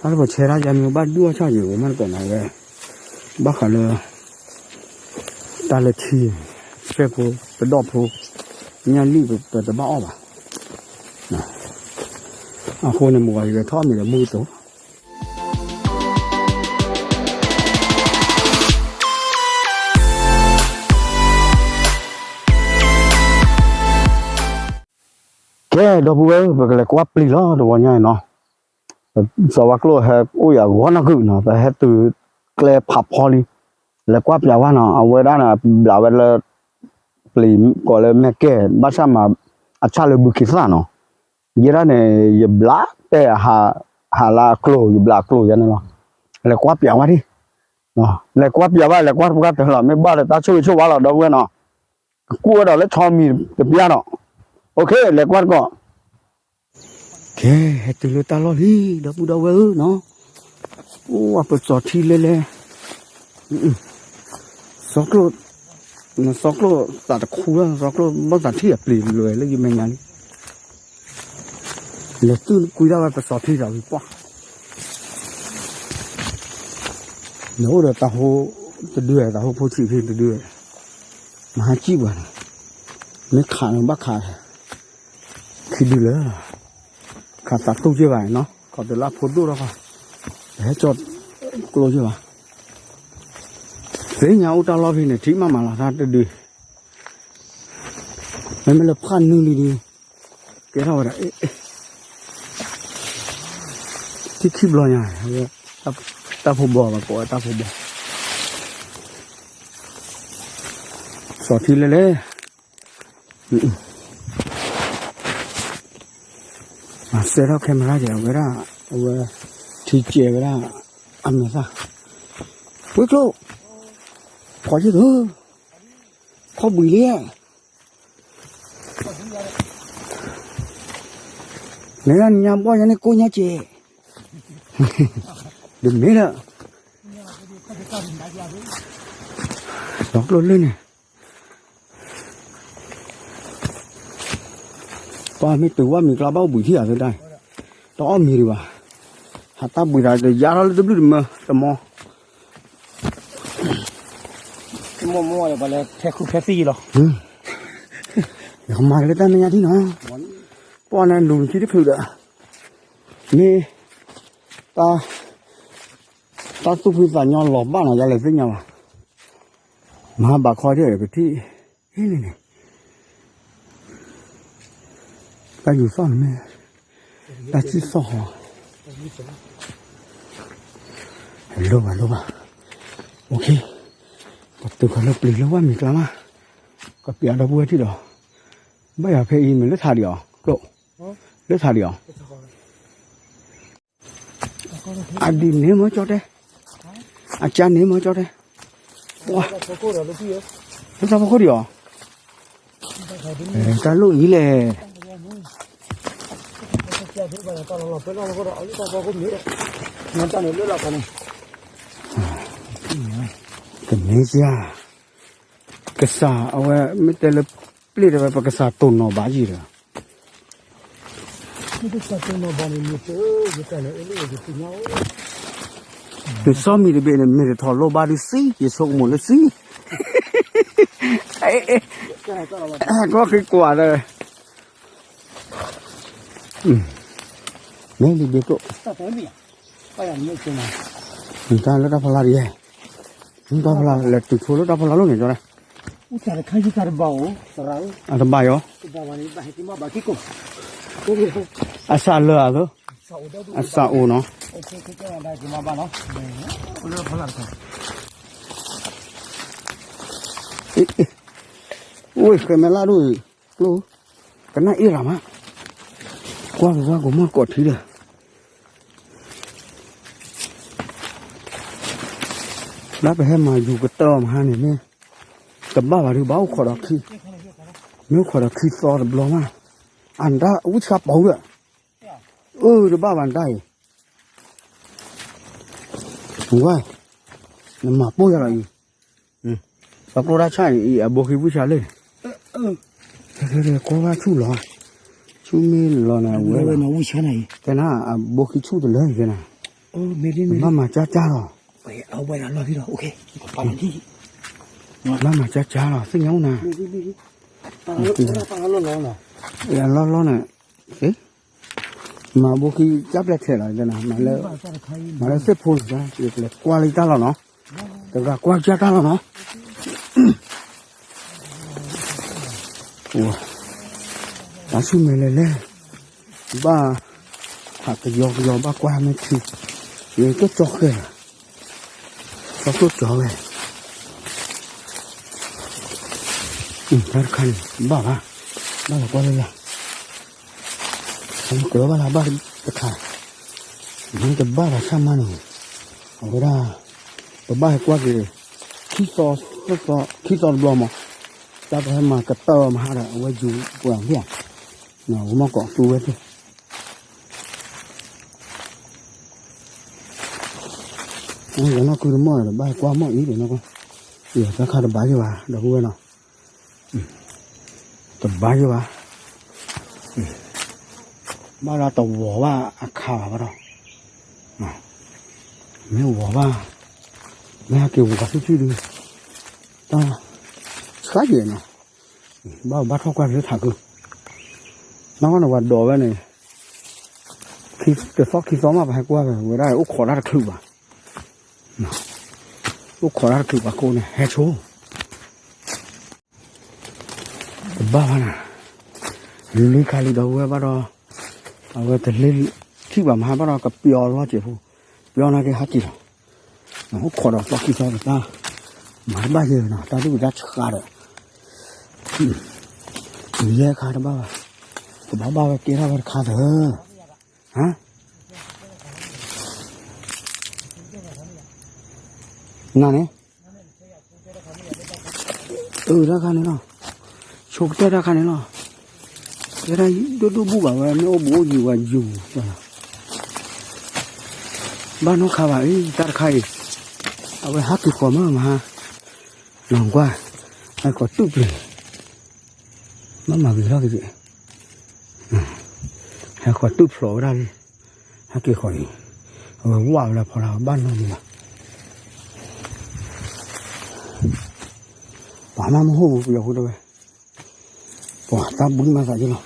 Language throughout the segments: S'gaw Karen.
တၢ်လၢပဆဲးတၢ်ယါမ့ၢ်ဘၣ်ဒုၣ်အီၣ်ဆၣ်ယံၤ ပမ့ၢ်တကိးနၤဝဲ, ဘၣ်ဃးလၢ တၢ်လၢထံ, စဲဖိ, ပဒီၣ်ဖိ, ညၣ်လံၣ် ပတဘၣ်အီၣ်ဘၣ်. အဃိန့ၣ် မ့ၢ်ဝဲယကထီၣ်မံၤဒီးမုၢ်ကတိၤ ကဲ ဒီပုၢ်ဝဲၢ် ပကလဲၤကွၢ်ပျံၤလီၤ တဝီညါအံၤနီၤ. စီၤဝါကျိၣ်ဟဲအိၣ်ယၤဂီၤနၢ်ကုၣ်နီၤ, ပဟဲတုၤကျဲဖးဖီလံ, လဲၤကွၢ်ပျးဝဲနီၤ, အဝဲဒၣ်န့ၣ် ဘျးဝဲလၢ ပျံၤကိးလၢမဲာ်ကဲၣ် ဘၣ်ဆၣ်မး အဆၣ်လၢဘုခ့သၣ်နီၤ, ယဲဒၣ်န့ၣ် ယဘျးပဲၢ် ဟးလၢအကျိၤ ယဘျးအကျိၤယဲန့ၣ်လီၤ, လဲၤကွၢ်ပျးဝဲဒၣ် လဲၤကွၢ်ပျးဝဲ လဲၤကွၢ်တပှၢ်တၢၢ်လီၤ, မ့ၢ်ဘၣ်ဒီးတၢ်ဆိၣ်ဂ့ၤဆိၣ်ဝါလီၤ ဒီပုၢ်ဝဲၢ်နီၤ, ကကူၣ်ဝဲဒီးလၢဆီမံၤတပျၢ်ဒီး, လဲၤကွၢ်တကီး ကဲ ဟဲတုၤလၢတၢ်လီၢ်လံ ဒီပုၢ်ဒီဝဲၢ်ဧၢနီၤ, အိၣ်ပစီၤထံလဲလဲ, စီၤကျိၣ်, စီၤကျိၣ်သးတခူလၢ စီၤကျိၣ်ဘီၣ်သးထံၣ်အပျံၤလွဲလၢယမဲာ်ညါလံ, လဲၤသူၣ်ကွံာ်ဒၣ်ဝဲပစီၤထံဒီးဝံၤပှၢ် နအိၣ်ဒီးတၢ်ဟိတဒု တၢ်ဟိဖိဆံးဖံတဒု, မဟါစံၣ်ပှၤန့ၣ်, မ့ၢ်ခးန့ၣ်ဘၣ်ခး, ခံဒုလၢာ်, ခးသးတူၢ်က့ၢ်ဘၣ်နီၤ, ခီတလၢဖိဒိၣ်ထီၣ်ခီ, ပဟဲကၠီကျိက့ၢ်ဘၣ်, သ့ၣ်ညါအိၣ်တၢ်လီၢ်ဖဲန့ၣ် ထံၣ်မးမးလီၤတၢ်တဒု မ့မ့ၢ်လၢဖးနုာ်လံဒီး ကဲထီၣ်ဝဲဒၣ် ထံၣ်ခံဘျီညါ, တၢ်ဖိဘီ ပကိးဝဲတၢ်ဖိဘီ, စီၤထံလဲလဲ, မၤစဲထီၣ် camera ကဲဝဲဒၣ်, အဝဲ ထံကဲဝဲဒၣ်, အမဲာ်သၣ်, ဝ့ၢ်ကျိၣ်, ဖီယ့ၢ်သိ, ခီၣ်ဘှံးလံ နညါဘီၣ်ယၤန့ၣ်ကိးညါကဲး, တမ့ၢ်လၢ, ဒီကျိၣ်လၢန့ၣ်, ပှၤမ့ၢ်တုၤဝဲမ့ၤကျါဘၣ်အိၣ်ဘှံးထံၣ်ဧါသဒၣ်, တအီၣ်မ့ၤဒံးဘၣ်, ဟးတၢ်ဘှံးတၢ်တယါထီၣ်လၢတဘျုးတမၢတမီ မီၢ်မီၢ်လၢပှၤလၢဖဲဃုဖဲသံလီၤ, ယကမၤက့ၤလၢတၢ်မဲာ်ညါထံၣ်နီၤ, ပှၤန့ၣ်လူၤနခံတဖုဒီး, မ့ၢ်, တၢ်, တၢ်သူၣ်ဖှံသးညီလီၤဘၣ်နီၤ ယလဲၤသ့ၣ်ညါဘၣ်, မၤဘၣ်ခီထံၣ်ကထံၣ်, ဟ့ၣ်န့ၣ်န့ၣ် တၢ်ယူၤသီၣ်န့ၣ်မ့ၢ်, တၢ်စံၣ်သီၣ်ဟီ, လိၣ်ဘၣ်လိၣ်ဘၣ်, ပတုၤခီလၢပျံၤလၢဝဲမ့ၤကျါမး, ကပျးဒီပုၢ်ဝဲၢ်ထံၣ်ဒီး, ဘၣ်ယၤဖဲအံၤမ့ၢ်လၢထးဒံးအီၤ, ကျိၣ်, လၢထးဒံးအီၤ အဒံးန့ၣ်မ့ၢ်ကၠီတဲ, အကၢန့ၣ်မ့ၢ်ကၠီတဲ, လၢတၢ်ဖီခိၣ်ဒံးအီၤ, တၢ်လိၣ်အံၤလဲၣ်, ကမ့ၢ်စၢ်, ကစၢ်အဝဲမ့ၢ်တဲလၢပျ့ၢ်တဲဝဲ ပကစၢ်တိၢ်နီၣ်ဘၣ်ယံၤဒီး နစီမံၤတဘ့ၣ်န့ၣ် မ့ၢ်တထီၣ်လိၣ်ဘၣ်ဒုးသံ ယဆိကမိၣ်လၢသံ, ကီၢ်ဃံကွၢ်ဒီး, မ့ၢ်လံဘ့ၣ်ကိၣ်, တၢ်လၢတၢ်ဖီလာ်ဒ်ယဲ, တၢ်ဖီလာ်လဲၤတုၤဆိလၢတၢ်ဖီလာ်လိၣ်န့ၣ် ကၠီဒၣ်, အတဘၣ်ယီၤ, အစၢ်လၢာ်အသိး, အစၢ်အိၣ်နီၤ, အိၣ်ဃဲမဲာ်လၢဒိၣ်, ကျိ, ကနၣ်အ့ၣ်ရၤမး, ကွၢ်ကကွၢ်ကမိၢ်ကိးထံဒီး လၢပဟဲမၤယူၤကတၢၢ်အီၤမဟါန့ၣ်မ့ၢ်, တဘၣ်ဘၣ်ဒုးဘၣ်အိၣ်ခိးဒီးခံ, မ့ၢ်အိၣ်ခိးဒီးခံသီတဘျီမး, အတၢ်ဝံၣ်ဆှါပီၤဒီး, အၢ တဘၣ်ဘၣ်နတၢ်အံၤ, ဝဲ, နမၤပိၢ်ယၤလီၤအံၤ, ပကျိတၢ်ဆၣ်အံၤ အဘိခံဝံၣ်ဆှါလၢ, ကွၢ်ဘၣ်ဆူၣ်လီၤ, ဆူၣ်မ့ၢ်လီၤနၤဝဲ, တဲနၤ အဘိခံဆူၣ်တလၢကဲနၤ, ဘၣ်မၤကၠါကၠါလီၤ, ဘၣ်မၤကၠါကၠါလီၤ သ့ၣ်ညါအိၣ်နၤ, အလီၢ်လီၢ်န့ၣ်, မၤဘိခံကၠါပျဲထဲးလီၤ, မၤလၢသ့ၣ်ဖိန့ၣ်, လဲၤကွၢ်လၢယတၢ်လီၢ်နီၤ, တဂၤကွၢ်ကၠါတၢ်လီၢ်နီၤ, တၢ်ဆူၣ်မဲာ်လဲၤလဲၤ, ဘၣ်ဟးကယီကယီ ဘၣ်ကွၢ်မ့ၢ်ထံ, ယကၠီဃဲၤလီၤ, ကၠီကျိၣ်ကၠီဝဲ, တၢ်တခါန့ၣ် ဘၣ်ဘၣ်, ဘၣ်လီၤကွၢ်လၢလၢ, ကဘၣ်လၢဘၣ်တခါ, မ့ၢ်တဘၣ်ဘၣ်ဆၣ်မးန့ၣ်, အဝဲဒၣ်, ပဘၣ်ဟဲကွၢ်က့ၤ, ခံသီ, ခံသီတဘျီမး, တၢ်ပဟဲမၤကတၢၢ်မဟါဒီး အဝဲယူၤပှၤဖျါ, ဝဲမီၢ်ကီးသူဝဲသ့ၣ် ယနီၢ်ကုတမီၢ်ဒီး ဘၣ်ကွၢ်မီၢ်အံၤဒီးနီၢ်ကီၢ်, ယတၢ်ခါတဘၣ်ယဘၣ် ဒီပုၢ်ဝဲၢ်နီၤ, တဘၣ်ယဘၣ်, ဘၣ်ဒီးတဝီၤဘၣ်အခါဘၣ်ဘၣ်ဒီး, မ့ၢ်ဝီၤဘၣ်, မ့ၢ်ဟဲက့ၤဝီၤဆူၣ်ဆူၣ်ဒီး, တၢ်, ဆှါယဲၢ်နီၤ, ဘၣ်ဘၣ်ထီၣ်ကွၢ်လၢထးကု, နီၢ်ကီၢ်န့ၣ်ပှၤဒိးဝဲန့ၣ်, တသီခံသီမးပဟဲကွၢ်ဝဲ ဝဲဒၣ်အိၣ်ခိးတၢ်တချုးဘၣ်, အိၣ်ခိးတၢ်တချုးဘၣ်ခိၣ်န့ၣ် ဟဲဆိ တဘၣ်ဘၣ်နၤ, လံခါလံဒီပုၢ်ဝဲၢ်ဘၣ်ဒီး, အဝဲတလ့ထံၣ်ဘၣ်မဟါဘၣ်ဒီးကပျီလီၤစဲးဖိ, ပျီနာ်က့ဟဲက့ၤလီၤ, အိၣ်ခိးဒီးသီခံသီတၢ်, မၤတဘၣ်ယဲနီၤ တၢ်ဒုၣ်ကဒါဆှါဒီး, ယဲခါတဘၣ်ဘၣ်, ကဘၣ်ဘၣ်ဝဲကဲထီၣ်ဝဲတခါသၢ, နၤန့ၣ် အၢ တၢ်ခါန့ၣ်လီၤ, ဆိကတၢၢ်တၢ်ခါန့ၣ်လီၤ, ကဲဒၣ်ဒိၣ်ဒိၣ်ဘူၣ်ဘၣ်ဝဲ မ့ၢ်အိၣ်ဘူးအိၣ်ယံၤဝဲယံၤ, ဘၣ်နီၢ်ခါဘၣ်အံၤ တၢ်တခါအံၤ, အဝဲဟးက့ၤဃီၤမးမဟါ, နကွၢ်, ဟဲဃီၤတူၢ်ပျ့ၤ, ဘၣ်မၤဂ့ၤထီၣ်က့ၤ, ဟဲဃီၤတူၢ်ဖျိးဝဲဒၣ်လံ, ဟဲက့ၤဃီၤအံၤ, အဝဲဝၣ်ဝဲလၢဖီလာ်ဘၣ်နီတမံၤဘၣ်, ပှၤမးမ့ၢ်ဟိၣ်ပူၤပယီၤဖိတဝဲ, ပှၤတၢ်ဘှံးမၤသးယ့လီၤ,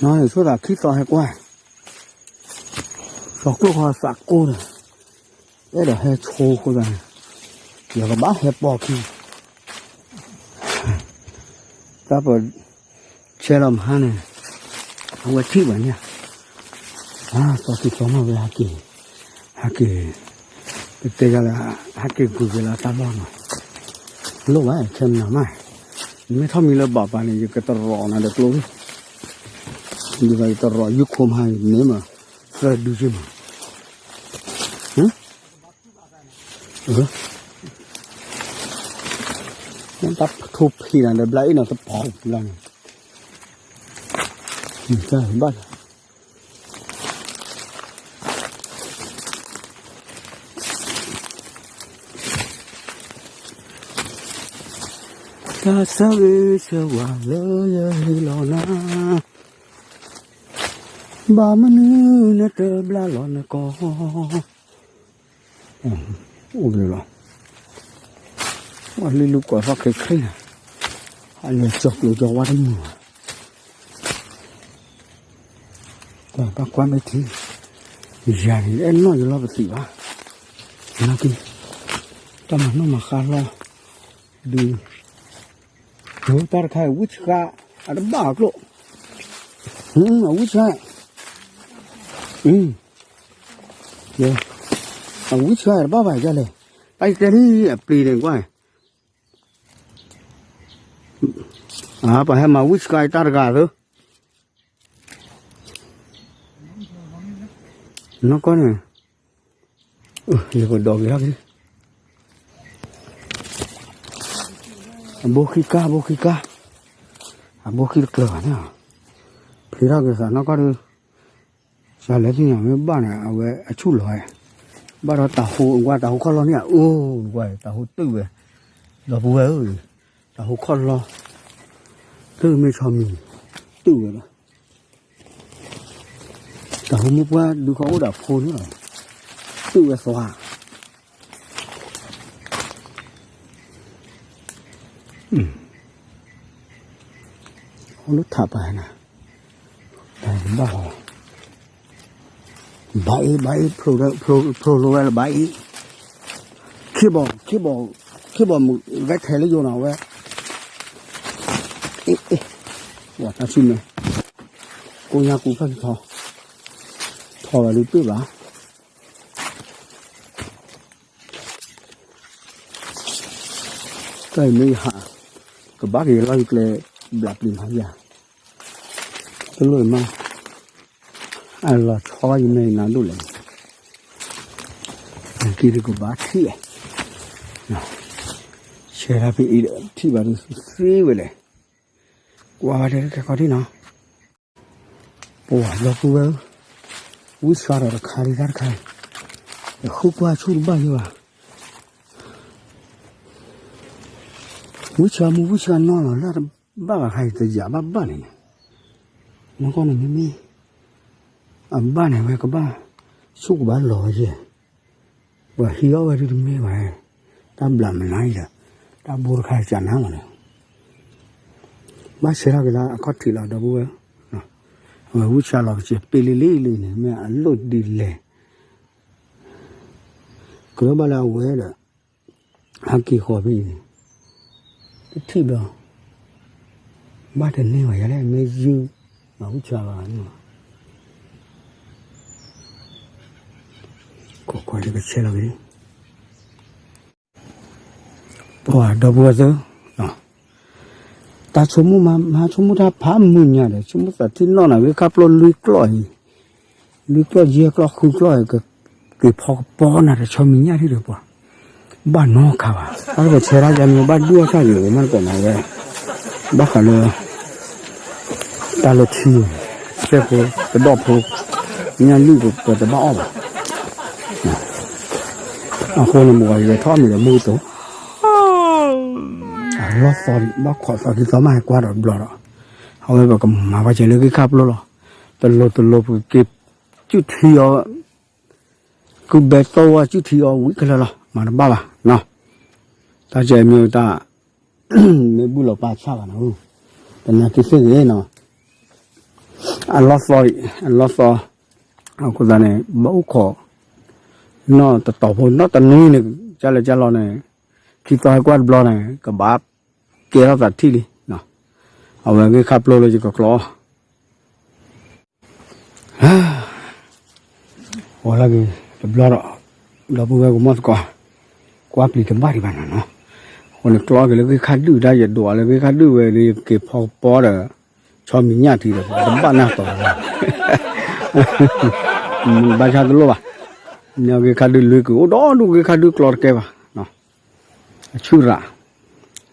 နီၢ်ဆိသးခံသီဟဲကွၢ်, သီကျိၣ်ဃီသးကိၢ်ဒီး, အဲၣ်ဒိးဟဲဆိဃိသးန့ၣ်, ယကဘၣ်ဟဲပိာ်ခံ တၢ်ပ, ဆဲလီၤမဟါန့ၣ်, အဝဲထံၣ်ဘၣ်န့ၣ်, သီခံသီမးဝဲဟဲက့ၤ, ဟဲက့ၤ, ပတဲယၤလၢ, ဟဲက့ၤကွံာ်က့ၤလၢတၢ်လီၢ်နီၤ, လိၣ်ဘၣ်ခဲမနၤမး, မ့ၢ်ထီၣ်မံလၢဘၣ်ပၢ်န့ၣ် ယကတရီးနၤဒီးကျိ, ဒ်သိးယတရီးယုၢ်ခိမဟါန့ၣ်မး, သၢဒုက့မး တၢ်ထိဖံးနၤဒီးဘျါအ့ၣ်နီၤတပီၤဘျါန့ၣ်, ဘၣ်, တၢ်ဆၢဂ့ၤဆၢဝါလၢယဟ့ၣ်လီၤနၤ, ဘၣ်မနုၤနတဘျါလီၤနကီၢ် အိၣ်ဘျုးလီၤ, ဝဲလံလူၢ်ကိးသီခဲခရံာ်န့ၣ်, အလဲၤကၠီကျိၤကၠီဝါတမုာ်ဘၣ်, တၢ်ဘၣ်ကွၢ်မ့ၢ်ထံ, ယၤန့ၣ် အဲၣ်နီၢ်ယလီၤပသံးဘၣ်, နာ်က့, တၢ်မၤနီၣ်မၤဃါလီၤ, ဒုး, တၢ်တခါအံၤ ဝံၣ်ဆှါ, အတဘၣ်အကျိၣ်, အဝံၣ်ဆှါ, အဝံၣ်ဆှါတဘၣ်ဘၣ်ဒ်လဲၣ်, တၢ်အံၤတဲလံ အပျံၤန့ၣ်ကွၢ်, ပှၤဟဲမၤဝံၣ်ဆှါတၢ်တဂၤသၢ နီၢ်ကီၢ်န့ၣ်, ယကဒိးက့ၤထီၣ်က့ၤ, အဘိခံကါ အဘိခံကါ, အဘိခံတကျၢၤဘၣ်န့ၣ်, ဖျ့ထီၣ်က့ၤသးနီၢ်ကီၢ်ဒီး, စးလဲၤသ့ၣ်ညါမ့ၢ်ဘၣ်န့ၣ် အဝဲအဆူၣ်လီၤဝဲ, ဘၣ်ဒီးတၤဟူ, ကွၢ်တၤဟူခီၣ်လီၢ်န့ၣ် အိၣ်, ကွၢ်တၤဟူတုာ်ဝဲ, ဒီပုၢ်ဝဲၢ်ဧၢ, တၤဟူခီၣ်လီၢ်, တုာ်မ့ၢ်ဆီမံၤ, တုာ်ဝဲလီၤ တၢ်ဟူမုၢ်ပှၢ်ဒုးခီအိၣ်ဒီးဖိန့ၣ်လီၤ, တုၤဝဲသွါ, အိၣ်လၢထးပၤနၤ, တၢ်ဘၣ်ဟီ, ဘၣ်အ့ၣ် ဘၣ်အ့ၣ် ဖျိလီၤဝဲလၢဘၣ်အ့ၣ်, ခ့ဘီ ခ့ဘီ ခ့ဘီမုၣ်ဂဲၤထဲလၢယိၤနီၤဝဲ, အ့ၣ် အ့ၣ်, ဝဲတၢ်ဆူၣ်မဲာ်, ကိညါကူဖျၢၣ်ထီ, ထီဘၣ်ဒုးပ့ၢ်ဘၣ် တၢ်အံၤမ့ၢ်ယဟး, ကဘၣ်က့ၤလီၤယကျဲ, ဘျးပျံၤမးယၤ, တလိၣ်မး, အလီၤဆီယမဲာ်နၤဒိၣ်လဲၣ်, က့ၤဒုးကဘၣ်ထံၣ်, ဆဲးဒၣ်ဖဲအံၤဒီး ထံၣ်ဘၣ်ဒုးသ့ဝဲလဲၣ်, ကွၢ်ဘၣ်တဲခဲခီထံၣ်နီၤ ပှၤဒီပုၢ်ဝဲၢ်ဧၢ, ဝံၣ်ဆှါဒီးတခါဒံးတၢ်တခါ, ယဃုကွၢ်ဆူၣ်တဘၣ်ယဲဘၣ်, ဝံၣ်ဆှါမူဝံၣ်ဆှါနီၢ်လီၤ လၢတဘၣ်ဘၣ်ခါအံၤတယာ်ဘၣ်ဘၣ်န့ၣ်, နကီၢ်န့ၣ်မ့မ့ၢ်, အဘၣ်န့ၣ်ဝဲကဘၣ်, ဆူၣ်ကဘၣ်လီၤဝဲယဲ ပှၤဟံးအီၣ်ဝဲဒုးတမ့ၢ်ဘၣ်, တၢ်ဘျးမနုၤအံၤဒီး, တၢ်ဘိတခါစးနါမးန့ၣ်, ဘၣ်ဆဲးထီၣ်က့ၤလၢအခီၣ်ထံးလီၤဒီပုၢ်ဝဲၢ်, အဝဲဝံၣ်ဆှါလီၤကစဲးပ့လံလံလံန့ၣ် မ့ၢ်အလိၣ်ဒ်လဲၣ်, ကြၢးဘၣ်လၢအဝဲဒီး, ဟဲက့ၤဃီၤဖဲအံၤန့ၣ်, တထံၣ်ဘျီ, ဘၣ်တန့ၢ်ဘၣ်ယၤလဲၣ် မ့ၢ်ယုၢ်, မၤဝံၣ်ဆှါဘၣ်န့ၣ်, ခိးခိးယကဆဲးလီၤက့ၤ ပှၤဒီပုၢ်ဝဲၢ်သၢ, တၢ်ဆိကမိၣ်မၤ မၤဆိကမိၣ်တၢ်ဖးမုာ်ညါဒီး ဆိကမိၣ်သးထံၣ်နီၣ်နၤ ဂ့ၢ်ခါပျိလွံၢ်ကျီၢ်အံၤ, လွံၢ်ကျီၢ်ယဲၢ်ကျီၢ်ဃုကျီၢ်အံၤ က့ၤဖီကပီၤနၤဒီးဆီမံၤညၣ်ထံဒီးပှၤ, ဘၣ်နီတခါဘၣ် တၢ်လၢပဆဲးတၢ်ယါမ့ၢ်ဘၣ်ဒုၣ်အီၣ်ဆၣ်ယံၤမ့ၢ်တကိးမးဝဲ, ဘၣ်ဃးလၢ တၢ်လၢထံ, စဲဖိ, ကဒီၣ်ဖိ, ညၣ်လွံၢ်ပတဘၣ်အီၣ်ဘၣ်. အဃိန့ၣ် မ့ၢ်ဝဲယထီၣ်မံၤဒီးမုၢ်ကတိၤ, အလီၢ်သီဒံး ဘၣ်ခိးသီခံသီမးဟဲကွၢ်ဒီးတဘျီဒီး, အဝဲပကမၤဝဲကဲလၢဂ့ၢ်ခါပျိလီၤ. တလိၤတလိၤပကက့ၤ ကုၢ်ထံအီၤ, ကုၢ်ဘဲတိၢ်ဝဲကုၢ်ထံအီၤဝံၤခဲလၢာ်လီၤ မၤတဘၣ်ဘၣ်နီၤ. တၢ်ကဲမ့ၢ်တၢ် မ့ၢ်ဘူၣ်လီၤပာ်ဆၣ်ဘၣ်နီၤ, တနာ်က့ၤသ့ၣ်ဂ့ၤနီၤ, အလီၢ်သီဒံး အလီၢ်သီ, အဃိသတးန့ၣ် ဘၣ်အိၣ်ခိး နီၢ်တတီၤဖိ နီၢ်တနွံန့ၣ် ကၢ်လဲၣ်ကၢ်လီၤန့ၣ်, ခံသီဟဲကွၢ်တဘျီန့ၣ် ကဘၣ်ကဲထီၣ်သးထံၣ်လံ, အဝဲဂ့ၢ်ခါပျိလၢယကကျီ ဝဲလၢဂ့ၤတဘျီဒီး, ဒီပုၢ်ဝဲၢ်ကမီၢ်သကိး, ကွၢ်ပျံၤတဘၣ်ဒံးဘၣ်နီၤနီၤ, အဃိန့ၣ်ကျီက့ၤလၢဂ့ၢ်ခါဒုၣ်ဒါ ယဒိးလၢဂ့ၢ်ခါဒုၣ်ဝဲဒီး ယက့ၤဖီကပီၤဒီး ဆီမံၤညၣ်ထံဒီး တဘၣ်နၢ်တီၤဘၣ်, ဘၣ်ဆၣ်တလိၣ်ဘၣ်, မ့ၢ်ဂ့ၢ်ခါဒုၣ်လွံၢ်က့ၤအိၣ်ဒီဒူၣ် ဂ့ၢ်ခါဒုၣ်ကျီတကဲဘၣ် အဆူၣ်ရး,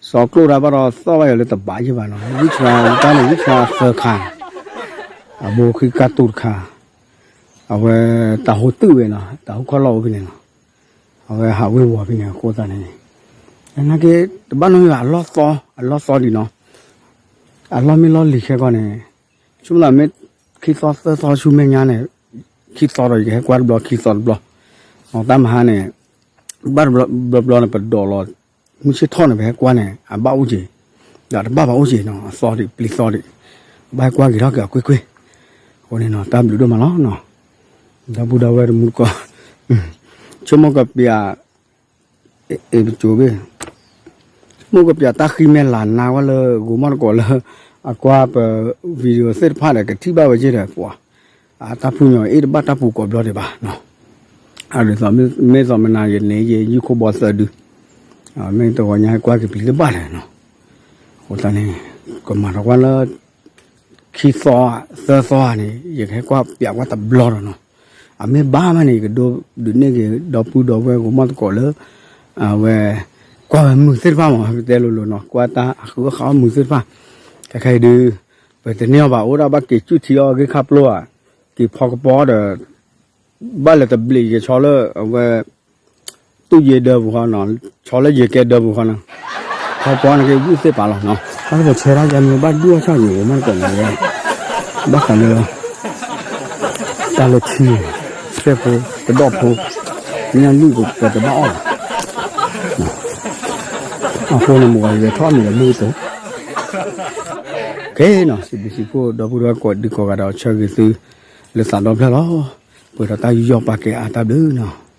စီၤကျိၣ်တၢ်ဘၣ်ဒီးသီၣ်ဘၣ်ယၤလၢတဘးယဲၢ်ဘၣ်နီၤ, ဝံၣ်ဆှါတၢ်န့ၣ် ဝံၣ်ဆှါသၢခါ, အဘိခံကါတူၢ်တခါ, အဝဲတၢ်ဟိတုာ်ဝဲနီၤ, တၢ်ဟူခီၣ်လီၢ်အိၣ်ဖဲန့ၣ်နီၤ, အဝဲဟးဝ့ၤဝီၤဖဲန့ၣ် အဃိသတးန့ၣ်, နာ်က့ တဘၣ်နီတမံၤဘၣ် အလီၢ်သီ, အလီၢ်သီဒံးနီၤ, အလီၢ်မ့ၢ်လီၢ်လံၤခဲကီၢ်န့ၣ်, ဆိကမိၣ်သးမ့ၢ်ခံသီသၢသီဆူမဲာ်ညါန့ၣ်, ခံသီဒီးယကဟဲကွၢ်တဘျီ ခံသီတဘျီ, တၢ်မဟါန့ၣ် ဘၣ်တဘျီဘျီန့ၣ် ပဒိးလီၤ, မုၢ်ဆ့ၣ်ထီၣ်န့ၣ် ပဟဲကွၢ်န့ၣ် အဘၣ်အိၣ်က့ၤ, ဒီးတဘၣ်ဘၣ်အိၣ်က့ၤနီၤ အသီဒံးပျံၤသီဒံး, ဘၣ်ဟဲကွၢ်က့ၤထီၣ်က့ၤအီၤကွ့ၢ်ကွ့ၢ်, အဃိန့ၣ်နီၤ တၢ်ဘျုးဒိၣ်မးလီၤနီၤ, ဒီပုၢ်ဒီဝဲၢ်တမူတကိး, ဆိကမိၣ်ကပျး အ့ ပကိၤဘ့ၣ်, ဆိကမိၣ်ကပျးတၢ်ဃံမဲာ်လၤနါဝဲလၢ ဂိၤမီၢ်တကိးလၢ အကွၢ်ပ video သ့ၣ်တဖၣ်ဒီး ကထံၣ်ဘၣ်ဝဲက့ၤဒီး ပှၤ အတၢ်ဖုၣ်ညီအ့ၣ်တဘၣ်တၢ်ပူၤကိးဘျီဒံးဘၣ်နီၤ, အဒ်သိးမ့ၢ်သိးမနၤယန့ၣ် ယယူၢ်ခိၣ်ဘီသၢဒု, မ့ၢ်တဂီၤညါဟဲကွၢ်က့ၤပျံၤလၢဘၣ်လဲၣ်နီၤ, အဃိသတးန့ၣ် ကမၤထီၣ်ကွၢ်လၢ ခံသီ သၢသီဧါန့ၣ် ယကဟဲကွၢ်ပျးကွၢ်တဘျီဒီးနီၤ, အမ့ၢ်ဘၣ်မးန့ၣ် ယကဒိးဒုးနဲၣ်က့ၤ ဒီပုၢ်ဒီဝဲၢ်ဂိၤမီၢ်သကိးလၢ အဝဲ ကွၢ်ဝဲမုာ်သ့ၣ်တဖၣ်မး ပတဲလိၤလိၤနီၤ ကွၢ်တၢ်အဃုအီၣ်ဃုအီၣ်မုာ်သ့ၣ်တဖၣ်, ခဲခဲအံၤဒုး ပတန့ၢ်အီၤဘၣ် အိၣ်ဒၣ်ဘၣ်က့ၤကူၣ်ထံအီၤဂ့ၢ်ခါပျိဧါ, က့ၤဖီကပီၤဒီး ဘၣ်လဲၤတဘျံးယဆီလၢအဝဲ တူၢ်ယဲဒၢပူၤဃီနီၤ, ဆီလၢယဲကဲဒၢပူၤဃီနီၤ, ဖီကပီၤန့ၣ်က့ၤဝံၣ်သ့ၣ်ပာ်လီၤနီၤ, တၢ်လၢပဆဲးတၢ်ယါမ့ၢ်ဘၣ်ဒုၣ်အီၣ်ဆၣ်ယံၤ မ့ၢ်တကိးမးဝဲ, ဘၣ်ဃးလၢ တၢ်လၢထံ, စဲဖိ, ကဒီၣ်ဖိ, မ့ၢ်လွံၢ်ကပှဲၤတဘၣ်အီၣ်လီၤ, အဃိန့ၣ်မ့ၢ်ဝဲယလဲၤထီၣ်မ့ၢ်ဒီးမုၢ်ကတိၤ, ကဲနီၤ စံးဘျုးစံးဖှိၣ် ဒီပုၢ်ဒီဝဲၢ်ကိးဒံကိးဂၤဒဲး အီၣ်ဆၢဂ့ၤသု လၢသးဒီဖျၢၣ်လီၤ, ပှဲၤဒီးတၢ်ယူးယီၣ်ပာ်ကဲအါတၢ်ဘျုးနီၤ.